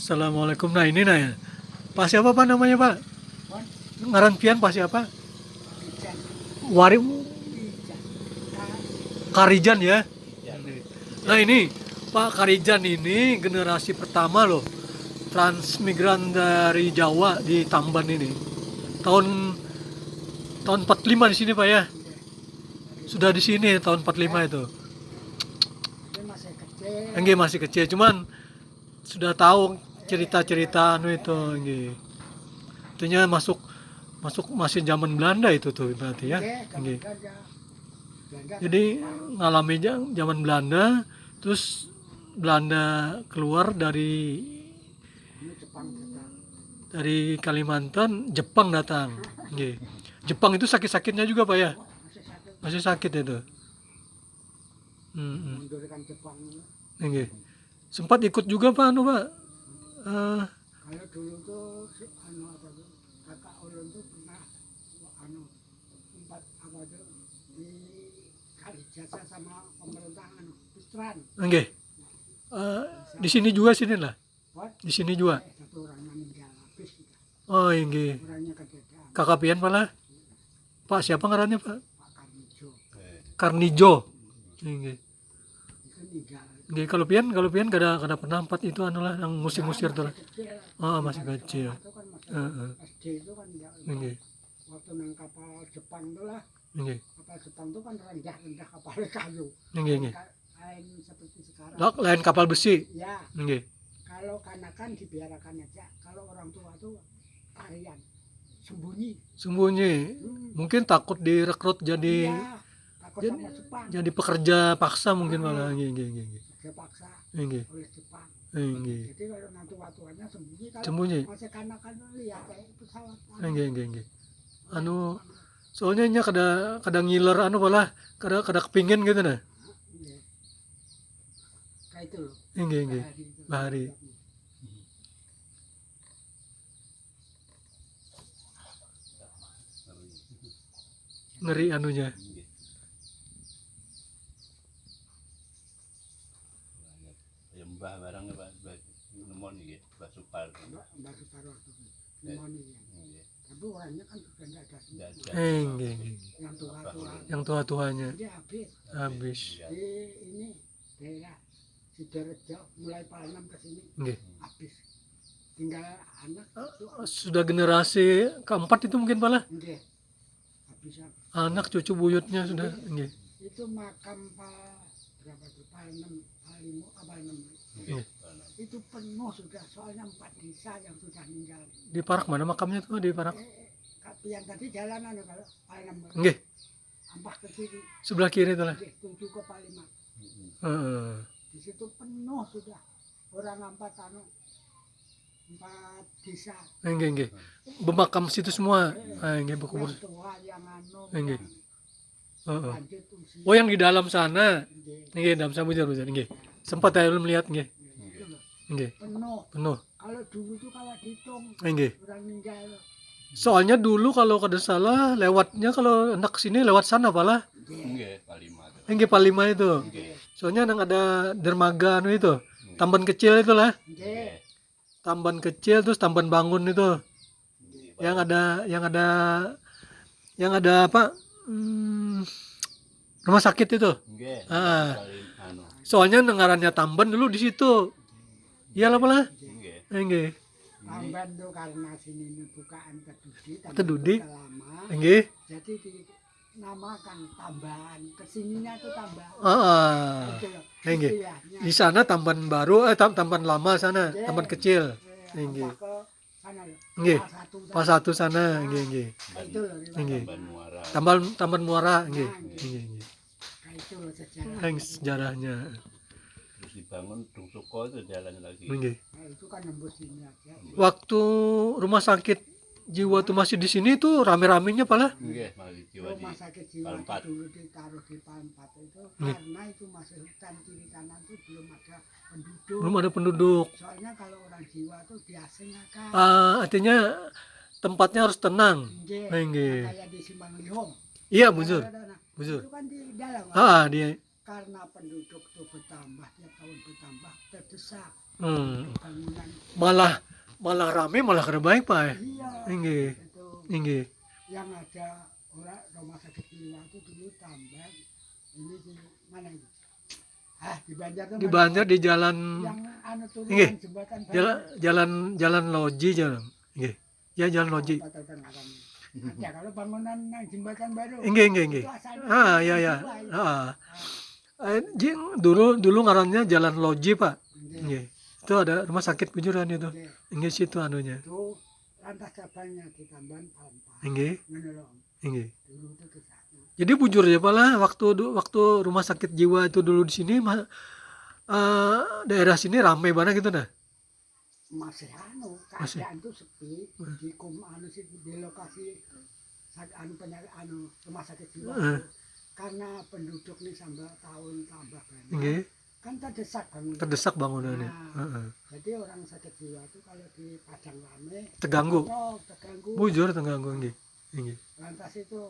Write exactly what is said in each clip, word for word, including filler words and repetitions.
Assalamualaikum. Nah, ini nah ya. Pak siapa, Pak, namanya, Pak? Ngaran pian Pak siapa? Wari Karijan ya. Nah, ini Pak Karijan ini generasi pertama loh, transmigran dari Jawa di Tamban ini. Tahun tahun empat lima di sini, Pak, ya. Sudah di sini tahun empat lima itu. Dia masih kecil. Enggak, masih kecil, cuman sudah tahu cerita-cerita anu itu, enggak. Artinya masuk masuk masih zaman Belanda itu tuh berarti ya. Enggak, zaman Enggak. Belanda. Belanda. Jadi ngalami ja- zaman Belanda, terus Belanda keluar dari Ini Jepang datang. Dari Kalimantan, Jepang datang. Enggak. Jepang itu sakit-sakitnya juga, Pak, ya? Masih sakit. Masih sakit itu. Hmm. Mundurkan Jepang. Enggak. Sempat ikut juga, Pak, anu, Pak. Eh, Kalau dulu tuh si anu apa tuh, kakak ulun tuh pernah anu, empat apa tuh, dikasih jasa sama pemerintah anu, Pistran. Enggak. Eh, di sini juga sini lah. What? Di sini juga. Eh, satu orang meninggal habis kita. Oh, enggak. Orangnya kedadaan. Kakak pian pala? Pak siapa ngarannya, Pak? Pak Karnijo. Karnijo. Enggak. Itu meninggal. Enggak, kalau pian, kalau pian kada kada pernah empat itu anu lah yang ngusir-ngusir tuh lah. Kecil. Oh, masih kecil. Itu kan masih Heeh. S D itu kan ya. Enggak. Waktu nang kapal Jepang tuh lah. Enggak. Kapal Jepang tuh kan rendah-rendah kapal kayu. Enggak, enggak. Ka- Lain seperti sekarang. Lak- Lain kapal besi. Ya. Enggak. Kalau kanakan dibiarkan aja. Kalau orang tua tuh larian, sembunyi. Sembunyi. Hmm. Mungkin takut direkrut jadi Iya, takut jadi, sama Jepang. Jadi pekerja paksa mungkin Ah. Malah. Enggak, enggak, enggak, enggak. Pekerja paksa Enggak. Oleh Jepang. Enggak. Jadi kalau nanti tua-tuanya sembunyi, kalau Sembunyi. Masih kanakan lihat kayak pesawat. Enggak, enggak, enggak. Anu, soalnya nya kada kada ngiler anu pala, kada kada kepingin gitu nah. Iya. Kayak itu loh. Enggak, enggak. Bahari itu. Bahari. Ngeri anunya. Iya. Mbah barang apa? Mbah Nemon iki, Mbah Supar. Mbah, Mbah Supar waktu itu. Nemon iki. Iya. Tapi orangnya kan sudah nggak ada semua. Nggak ada. Eh, enggak, enggak, enggak. Yang tua-tua. Yang tua-tuanya. Dia habis. Habis. Iya. Di ini daerah Sidorejo mulai Palem ke sini Nggih. Habis. Tinggal anak Eh, itu sudah generasi keempat itu mungkin pala? Nggih. Habis habis. Anak cucu buyutnya sudah nggih. Itu makam Pak berapa tuh? Pak enam, Pak lima, apa enam? Nggih. Itu penuh sudah, soalnya empat desa yang sudah meninggal. Di parak mana makamnya tuh di parak? Eh, eh, Kak Pian tadi jalan anu kalau Pak enam. Nggih. Ampah ke kiri. Sebelah kiri tuh lah. Nggih, tuju ke Palima. Heeh. Di situ penuh sudah orang empat anu, empat desa. Nggih, nggih. Bemakam situ semua. Ah, nggih, berkubur. Yang tua, yang anu, Nggih. Yang Heeh. Lanjut usia. Oh, yang di dalam sana. Nggih. Nggih, dalam sana bujur, bujur. Nggih. Sempat saya belum lihat nggih. Nggih, itu loh. Nggih. Penuh. Penuh. Kalau dulu tuh kalau dihitung Nggih. Orang meninggal. Soalnya dulu kalau kada salah lewatnya kalau hendak ke sini lewat sana pala. Nggih. Nggih, Palima tuh. Nggih, Palima itu. Nggih. Soalnya nang ada dermaga anu itu, Nggih. Tamban kecil itulah. Nggih. Tamban kecil terus tamban bangun itu. Nggih. Yang ada yang ada yang ada apa? Hmm, rumah sakit itu. Nggih. Ah. Paling anu. Soalnya nang ngarannya Tamban dulu di situ. Iyalah pala. Nggih. Nggih. Tamban tuh karena sini ini bukaan Kedudi, Kedudi. Lama. Nggih. Jadi dinamakan Tamban. Kesininya tuh Tamban. Heeh. Gitu loh. Nggih. Istilahnya. Di sana Tamban Baru, eh Tam- Tamban Lama sana, Nggih. Tamban Kecil. Eh, Nggih. Apa ke sana loh. Nggih. Pas satu Pas sana. Satu sana, Nah, nggih nggih. Itu loh. Nggih. Tamban Muara. Tamban Tamban Muara, nggih. Nah, Nggih nggih nggih. Kayak itu loh sejarah. Yang sejarahnya. Terus dibangun Dung Suko itu jalan lagi. Nggih. Nah, itu kan nembus sini aja. Waktu rumah sakit jiwa tuh masih di sini tuh rame-ramenya pala. Nggih, masih jiwa di Rumah sakit jiwa Palpat. Dulu ditaruh di Palpat itu Nggih. Karena itu masih hutan kiri kanan tuh belum ada penduduk. Belum ada penduduk. Soalnya kalau orang jiwa tuh diasingkan. Ah, artinya tempatnya harus tenang. Nggih. Nggih. Kayak di Simpang Lihong. Iya, bujur. Ada, ada, nah. Bujur. Itu kan di dalam. Ah, di Karena penduduk tuh bertambah tiap tahun bertambah, terdesak. Hmm. Malah malah rame malah kada baik, Pak, eh? Iya. Inggih. Itu. Inggih. Yang ada orang rumah sakit jiwa itu dulu tambah ini di mana ini? Ah, di Banjar tuh. Di mana? Banjar di jalan yang anu turunan. Inggih. Jembatan Banjar. Jalan jalan jalan Loji jalan. Inggih. Ya, jalan Loji. Apa tuh kan ngarannya? Ada kalau bangunan yang jembatan baru. Inggih, inggih, inggih. Itu asalnya. Ah, ya, ya. Ah. Eh, jing, dulu dulu ngarannya Jalan Loji, Pak. Inggih. Inggih. Itu ada rumah sakit bujur kan itu. Inggih. Inggih, situ anunya. Itu lantas cabangnya di Tamban Palpa. Inggih. Ngono loh. Inggih. Dulu itu ke sana. Jadi bujur ya, Pak lah, waktu du- waktu rumah sakit jiwa itu dulu di sini, ma- eh, daerah sini ramai banget gitu nah. Masih anu, masih. Keadaan tuh sepi. Hmm. Di kum anu sih, di lokasi sak- anu penyakit anu rumah sakit jiwa. Hmm. Tuh. Karena penduduk nih sambil tahun tambah banyak. Nggih. Kan terdesak bangunan. Terdesak bangunannya. Nah, heeh. Jadi orang sakit jiwa tuh kalau di Padang rame, terganggu. Terganggu. Bujur terganggu, nggih. Nggih. Lantas itu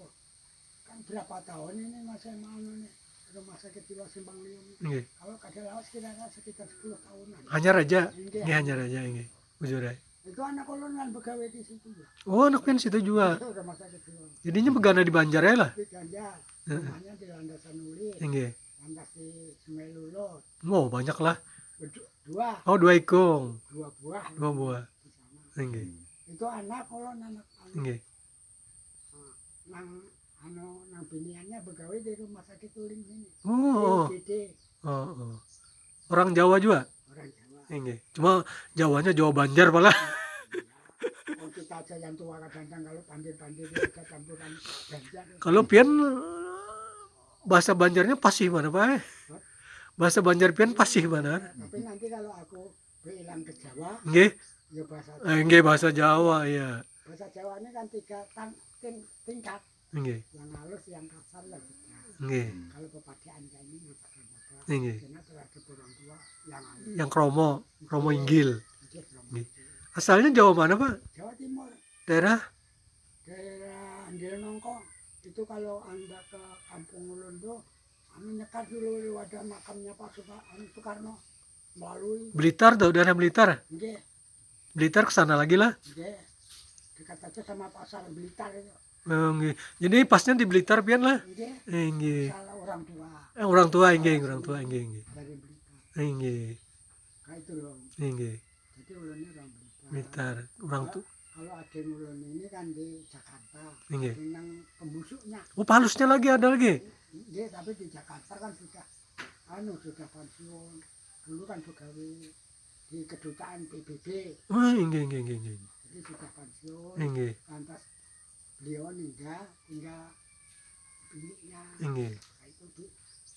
kan berapa tahun ini masih mau anu nih rumah sakit jiwa Simpang Liung. Nggih. Kalau kada lawas kira-kira sekitar sepuluh tahunan. Hanyar aja. Nggih. Nggih, hanyar aja, nggih. Bujur ae. Itu anak ulun kan begawe di situ ya. Oh, anak pian situ juga. Itu rumah sakit jiwa. Jadinya begana di Banjar ya lah? Di Banjar. Heeh. Rumahnya di Landasan Uli. Nggih. Lantas di Sungai Lulut. Oh, banyak lah. Bedu- dua. Oh, dua ikung. Dua buah. Dua buah. Di sana. Nggih. Itu anak ulun, anak ulun. Nggih. Nah, nang anu nang biniannya begawe di rumah sakit ulin sini. Oh, oh. Di I G D. Oh, oh. Orang Jawa juga? Orang Jawa. Inggih. Cuma Jawanya Jawa Banjar pala. Oh, kita aja yang tua kadang-kadang kalau pandir-pandir kita campuran Banjar. Kalau pian bahasa Banjarnya pasih mana, Pak? Hah? Bahasa Banjar pian pasih mana? Tapi nanti kalau aku bilang ke Jawa, nggih. Ya bahasa Jawa. Eh, nggih, bahasa Jawa, ya. Bahasa Jawa ini kan tiga tang, ting, tingkat. Nggih. Yang halus, yang kasar, yang benar. Nggih. Kalau pepadaan kayak ini, nggak pakai apa-apa. Nggih. Karena terhadap orang tua yang halus. Yang kromo, kromo inggil. Nggih, kromo inggil. Asalnya Jawa mana, Pak? Jawa Timur. Daerah? Daerah Anggil Nongko. Itu kalau anda ke kampung ulun tuh, anu nyekar dulu lewat makamnya Pak Suka-, anu Soekarno. Melalui Blitar tuh, daerah Blitar? Nggih. Blitar ke sana lagi lah. Nggih. Dekat aja sama pasar Blitar itu. Oh, nggih. Jadi pasnya di Blitar pian lah? Nggih. Eh, nggih. Salah orang tua. Eh, orang tua, nggih, orang tua, nggih, nggih. Dari Blitar. Eh, nggih. Kayak itu loh. Eh, nggih. Jadi ulunnya orang Blitar. Blitar. Orang tu- Kalau adik ulun ini kan di Jakarta. Nggih. Adik nang pembusuknya. Oh, palusnya lagi ada lagi? Nggih, tapi di Jakarta kan sudah, anu, sudah pensiun. Dulu kan begawe di kedutaan P B B. Oh, inggih, inggih, inggih, inggih. Jadi sudah pensiun. Inggih. Lantas beliau ninggal, tinggal biniknya. Inggih. Nah, itu di,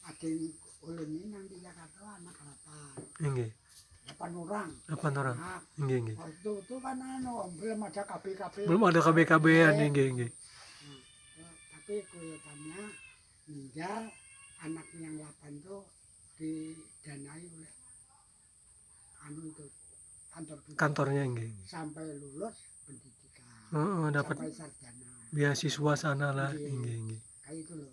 adik ulun ini nang di Jakarta anak delapan. Inggih. Delapan orang. Delapan orang. Nah, inggih, inggih. Waktu itu kan anu, belum ada K B K B. Belum ada K B K B-an, inggih, inggih. Nah, tapi kuyutannya ninggal, anak yang delapan tuh didanai oleh anu itu, kantor pendidikan. Kantornya, inggih, inggih. Sampai lulus pendidikan. Heeh, dapat sampai sarjana. Beasiswa sana lah, inggih, inggih. Kayak itu loh.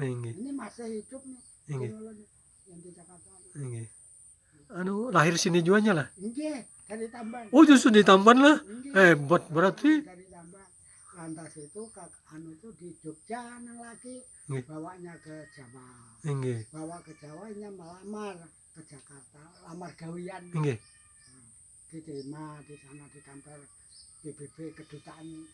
Inggih. Ini masih hidup nih, inggih, ulun yang di Jakarta. Inggih. Anu, lahir sini juanya lah? Inggih, dari Tamban. Oh, justru di Tamban lah? Inggih. Hebat berarti. Dari Tamban. Lantas itu, anu tuh di Jogja nang laki, inggih, bawanya ke Jawa. Inggih. Bawa ke Jawa, inya melamar ke Jakarta, lamar gawian. Inggih. Nah, diterima di sana di kantor P B B kedutaan,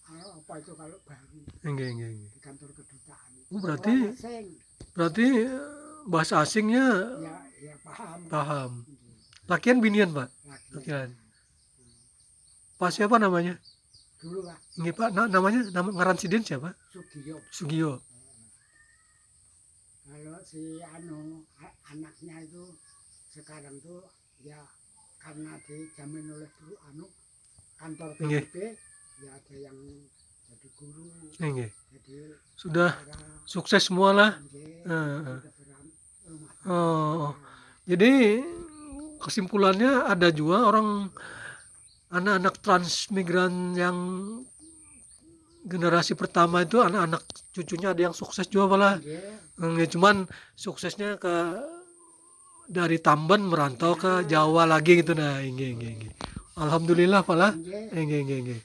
anu, apa itu kalau Bali. Inggih, inggih, inggih. Di kantor kedutaan itu. Oh, berarti, orang asing. Berarti, eh, bahasa asingnya ya, ya paham. Paham. Inggih. Lakian binian, Pak? Lakian. Lakian. Hmm. Pak siapa namanya? Dulu, Pak. Inggih, Pak. Na- namanya, nama ngaran sidin siapa? Sugiyo. Sugiyo. Kalau si anu, a- anaknya itu sekarang tuh ya karena dijamin oleh dulu anu kantor, inggih, P B B, ya ada yang jadi guru, inggih, jadi sudah tentara. Sukses semua lah. Inggih, heeh, sudah beram- Oh, jadi kesimpulannya ada juga orang anak-anak transmigran yang generasi pertama itu anak-anak cucunya ada yang sukses juga pala. Iya. Hmm, ya cuman suksesnya ke dari Tamban merantau ke Jawa lagi gitu nah. Inggih, inggih, inggih. Alhamdulillah pala. Inggih, inggih, inggih.